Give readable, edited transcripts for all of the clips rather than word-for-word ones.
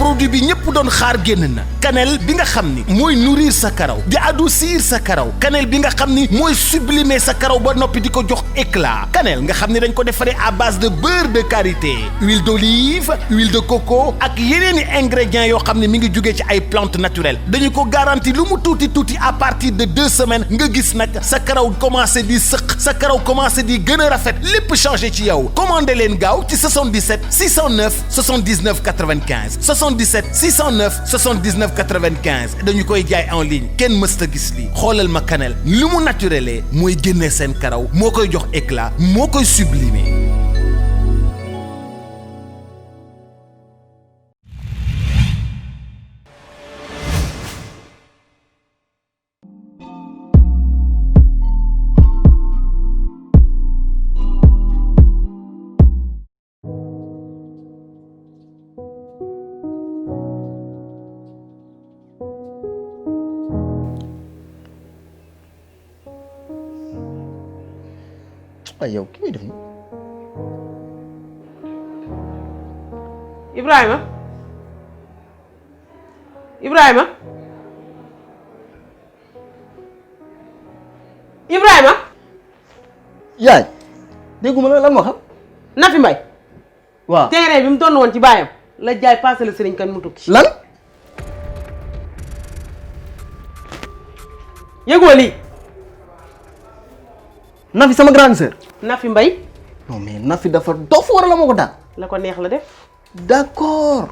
produit bi ñëpp doon xaar génn na cannelle bi nga xam ni mooy nourrir sa karaw di adoucir sa karaw cannelle bi nga xam ni mooy sublimer sa karaw ba noppi di ko jox éclat cannelle nga xam ni dañ ko defaree à base de beurre de karité huile d'olive huile de coco ak yeneen i ingrédients yoo xam ne mi ngi jugee ci ay plantes naturelles dañu ko garanti lu mu tuuti à partir de 2 semaines nga gis nag sa karaw commencé di sëq sa karaw commencé di gën a rafet lépp changé ci yow commandé leen gaaw ci 77 609 79 95 77 609 79 95 dañu koy jaay en ligne kenn mësta gis lii xoolal ma cannelle lu mu naturelé mooy génne seen karaw moo koy jox éclat moo koy sublimer. ay yow ki muy def nii Ibrahima yaay dégguma la lan moo xam Nafi Mbay waaw terrain bi mu doon woon ci baayam la jaay passale sëriñ kan mu tukki lan yëgoo lii Nafi sama grande sœur Nafi Mbay non mais Nafi dafa dof wala la moo ko daan la ko neex la def d'accord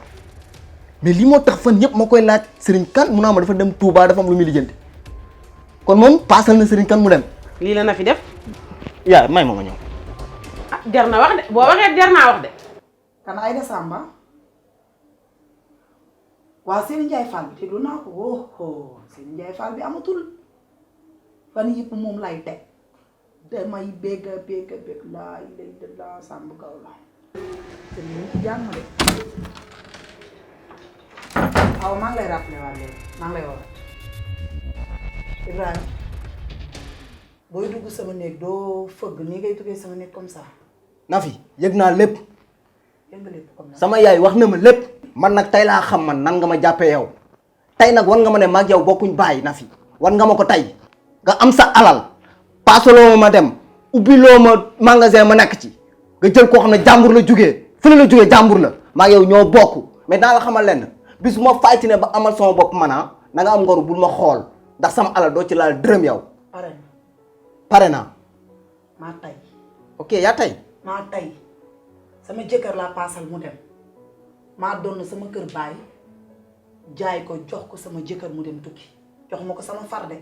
mais li moo tax fan yëpp ma koy laaj Serigne Kane mu naa ma dafa dem Touba dafa am lu muy lijjanti kon moom paasal na Serigne Kane mu dem lii la Nafi def yaa may ma ñëw ah jar na wax de boo waxee jar naa wax de kan ay Samba waaw Serigne Ndiaye Fall bi déglu naa ko oh Serigne Ndiaye Fall bi amatul fan yëpp moom lay teg damay bégg laa ilay de la Samba kaw la te ñu ci jàmm de aw maa ngi lay rappelé waat léegi maa ngi lay wax Ibrahima booy dugg sama néeg doo fëgg nii ngay duggee sama néeg comme ça Nafi yëg naa lépp yëg nga lépp comme ça sama yaay wax na ma lépp man nag tey laa xam man nan nga ma jàppee yow tey nag wan nga ma ne maag yow bokkuñ bàyyi Nafi wan nga ma ko tey nga am sa alal paasaloo ma dem ubbiloo ma magasin ma nekk ci nga jël koo xam ne jàmbur la jugee fu ne la jugee jàmbur la maa yow ñoo bokk mais daa la xamal lenn bis bu ma fayti ne ba amal sama bopp mana na nga am ngoru bul ma xool ndax sama alal doo ci laal dërëm yow pare naa maa tay ok yaa tey maa tay sama jëkkër laa paasal mu dem maa doon sama kër baay jaay ko jox ko sama jëkkër mu dem tukki jox ma ko sama farde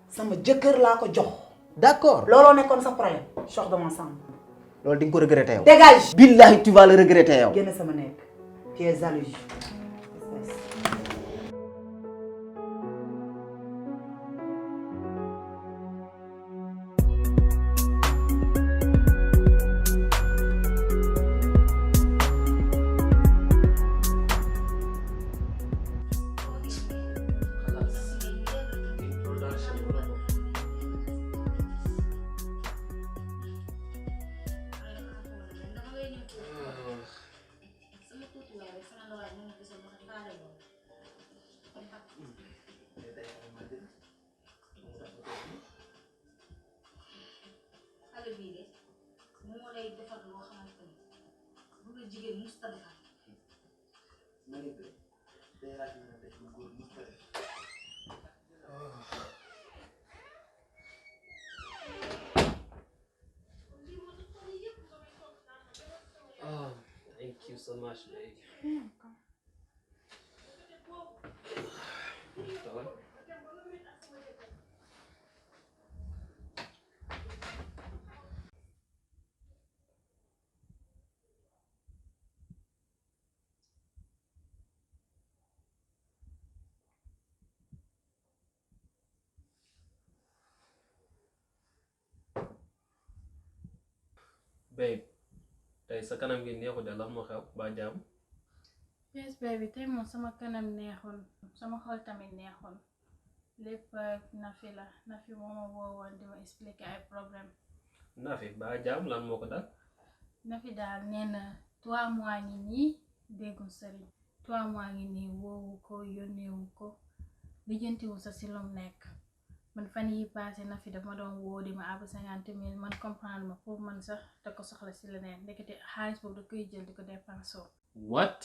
sama jëkkër laa ko jox d'accord looloo nekkoon sa problème choc de mon sang loolu di nga ko regretter yow dégage billahi tu vas le regretter yow génn sama nekk tu es jaloux Oh, thank you so much, babe. Babe, tey sa kanam gi neexu de la moo xew ba jàmm. Yes baby tey moom sama kanam neexul sama xol tamit neexul lépp Nafi la Nafi moo ma woowoon di ma expliquer ay problème. Nafi ba jàmm lan moo ko dal. Nafi daal nee na 3 mois ngi nii déggul sëriñ. 3 mois ngi nii woowu ko yónneewu ko lijjantiwu sa si lum nekk man fan yi passé na fi dama doon woo di ma àbb 50,000 man comprendre ma pour man sax da ko soxla si leneen ndekete xaalis boobu da koy jël di ko dépensé. what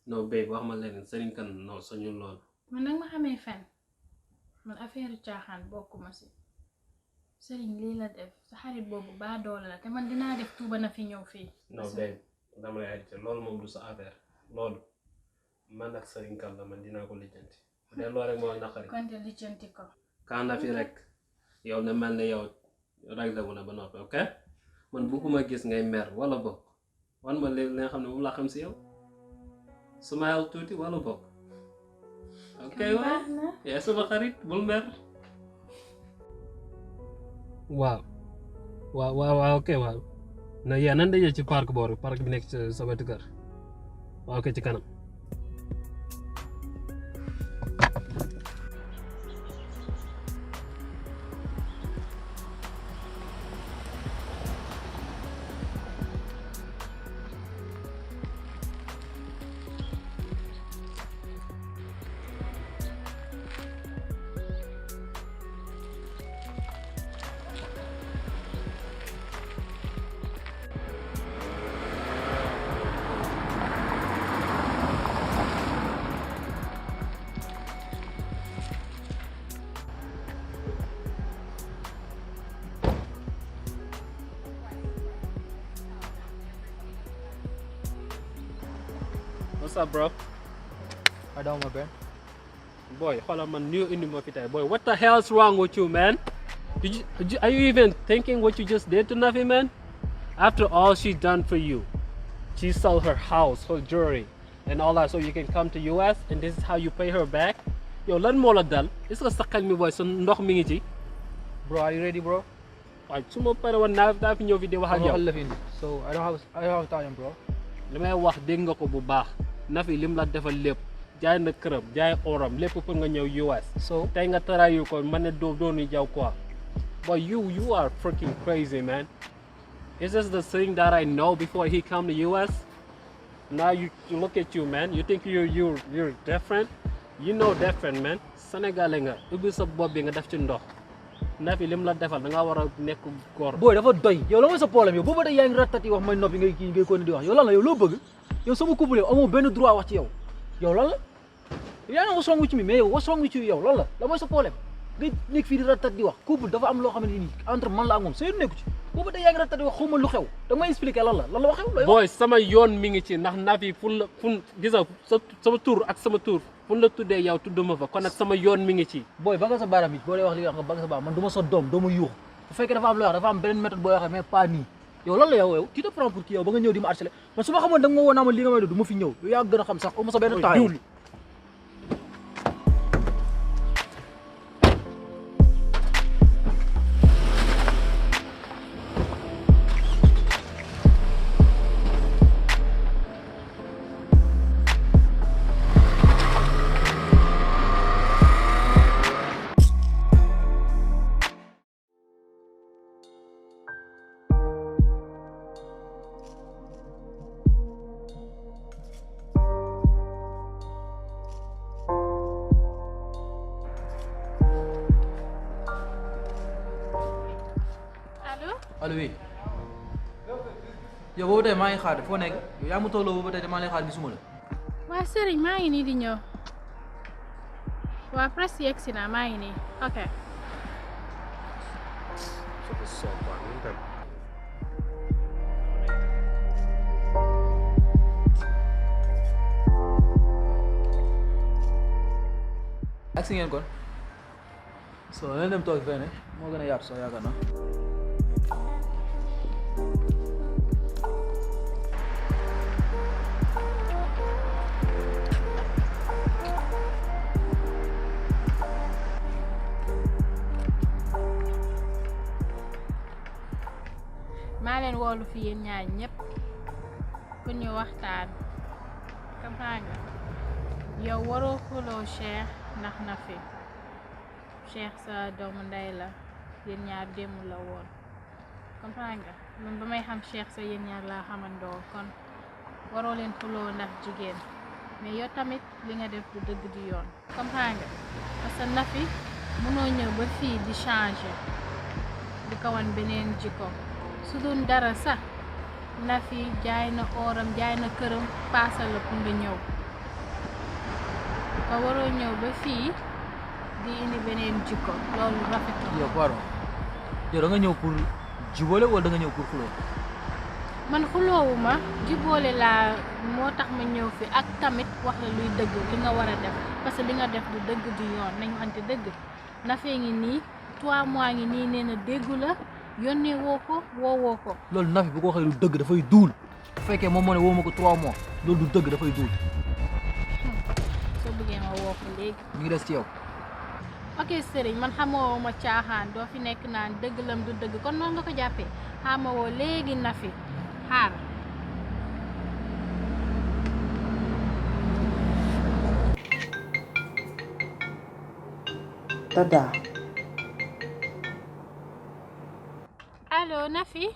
no babe wax ma leen sëriñ kan non sañu loolu. man nag ma xamee fen man affaire caaxaan bokkuma si sëriñ lii la def sa xarit boobu baa doole la te man dinaa def tuuba na fi ñëw fii. non babe dama lay arrêté loolu moom du sa affaire loolu man ak sëriñ kan la man dinaa ko lijjanti bu dee loolu rek moo naqari. konte lijjanti ko. kaan na fi rek yow na mel ne yow rek la mun a ba noppi ok man bugguma gis ngay mer wala bokk wan ma li nga xam ne moom laa xam si yow smile tuuti wala bokk. ok waaw yaa sama xarit bul mer. waaw ok waaw na yaa nan daje ci parc booru parc bi nekk sa wetu kër waaw ok ci kanam. What's up, bro? I don't, my friend. Boy, hold on, man. New in the boy, what the hell's wrong with you, man? Are you even thinking what you just did to Nafi, man? After all she's done for you, she sold her house, her jewelry, and all that, so you can come to US, and this is how you pay her back. Yo, lan mo la dal? Is ko sakal mi boy, so ndox mi ngi ci. Bro, are you ready, bro? Ay, suma pare won na fi ñëw fi di wax ak yow. So I don't have time, bro. Limay wax dégg nga ko bu baax. Nafi lim la defal lépp jaay na këram jaay oram lépp pour nga ñëw US. So tey nga trahir ko man ne doonu jaw quoi. But you are freaking crazy, man. Is this the thing that I know before he come to US? Now you look at you, man. You think you're different? You know different, man. Sénégalais nga ubbi sa bopp bi nga def ci ndox. Nafi lim la defal da nga war a nekk góor. Boy dafa doy yow la mooy sa problème yow booba tey yaa ngi ratati wax may noppi ngay ko ni di wax yow lan la yow loo bëgg yow sama couple yow amoo benn droit wax ci yow lan la yaa ngi what's wrong with me mais yow what's wrong with you yow lan la mooy sa problème ngay nekk fii di ratat di wax couple dafa am loo xam ne nii entre man la ak moom sa yoon nekku ci booba tey yaa ngi ratat di wax xawma lu xew da may expliquer lan la wax xew boy sama yoon mi ngi ci ndax Nafi fun gis nga sama tur ak sama tur fu la tuddee yow tudduma fa kon nag sama yoon mi ngi ci. booy ba nga sa baaraam it boo dee wax li nga wax nga ba nga sa baaraam man du ma sa doom doo ma yuux bu fekkee dafa am loo wax dafa am beneen méthode booy waxee mais pas nii yow lan la yow tu te prends pour qui yow ba nga ñëw di ma harcelé man su ma xamoon da nga ma woo naa ma li nga may du ma fi ñëw yow yaa gën a xam sax au ma sa benn temps allo oui yow boobu tey maa ngi xaar foo nekk yow yaa ma tolloo boobu tey maa ngi lay xaar gisuma la. waa sëriñ maa ngi nii di ñëw waa presque yegg si naa maa ngi nii ok. ak si ngeen kon so leen dem toog fee ne moo gën a yaatu sax yaakaar naa. maa leen woolu fi yéen ñaar ñëpp pour ñu waxtaan comprendre nga yow waroo xuloo Cheikh ndax Nafi Cheikh sa doomu ndey la yéen ñaar démb la woon comprendre nga man ba may xam Cheikh sa yéen ñaar laa xamandoo kon waroo leen xuloo ndax jigéen mais yow tamit li nga def du dëgg di yoon comprends nga parce que Nafi mënoo ñëw ba fii di changer di ko wan beneen jikko su doon dara sax Nafi jaay na ooram jaay na këram paasal la pour nga ñëw ko waroo ñëw ba fii di indi beneen jikko loolu rafetul. yow pardon yow da nga ñëw pour jubóole wala da nga ñëw pour xuloo. man xuloowuma jubóole laa moo tax ma ñëw fi ak tamit wax la luy dëgg li nga war a def parce que li nga def du dëgg du yoon nañu ante dëgg Nafee ngi nii 3 mois ngi nii nee na déggu la yónnee woo ko woowoo ko. loolu Nafi bu ko waxee du dëgg dafay duul bu fekkee moom moo ne woo ma ko 3 mois loolu du dëgg dafay duul. soo bëggee ma woo ko léegi. mi ngi des ci yow. ok sëriñ man xamoo ma caaxaan doo fi nekk naan dëgg lam du dëgg kon noonu nga ko jàppee xamoo léegi Nafi xaar. Dada. Allô Nafi.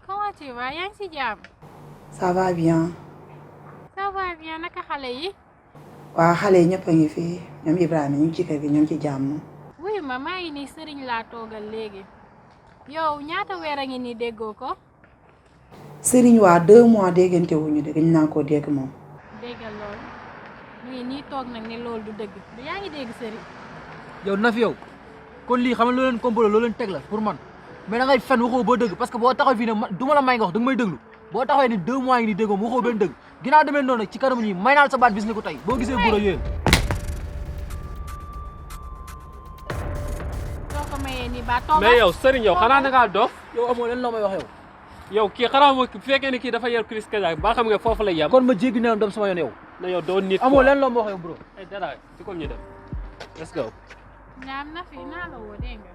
Comment tu vas yaa ngi si jàmm. Ça va bien. Ça va bien naka xale yi. waa xale yi ñëpp a ngi fi ñoom Ibrahima ñu ngi ci kër gi ñoom ci jàmm. wuy ma maa ngi nii sëriñ laa toogal léegi yow ñaata weer a ngi nii déggoo ko. Sëriñ waa 2 mois déggante wuñu de gëñ naa koo dégg moom. déggal loolu mu ngi nii toog nag ne loolu du dëgg du yaa ngi dégg sëriñ. yow Nafi yow kon lii xam nga loo leen complot loo leen teg la pour man mais da ngay fen waxoo ba dëgg parce que boo taxaw fii ne du ma la may nga wax da nga may déglu boo taxawee ni 2 mois yi ni déggoo waxoo benn dëgg ginnaaw demee noonu ci kanamu ñi may naal sa baat bis ni ko tey boo gisee bureau yéen. soo ko mayee nii ba toogal mais yow sëriñ yow xanaa da ngaa dof. yow amoo leen loo may wax yow. yow kii xanaa bu fekkee ne kii dafa yor crise cardiaque ba xam nga foofu la yem. kon ma jéggi neewoon dem sama yoon yow. na yow doo nit. amoo leen loo ma wax yow bro. ay dara ci comme ñu dem let's go. naam Nafi naa la woo dégg nga.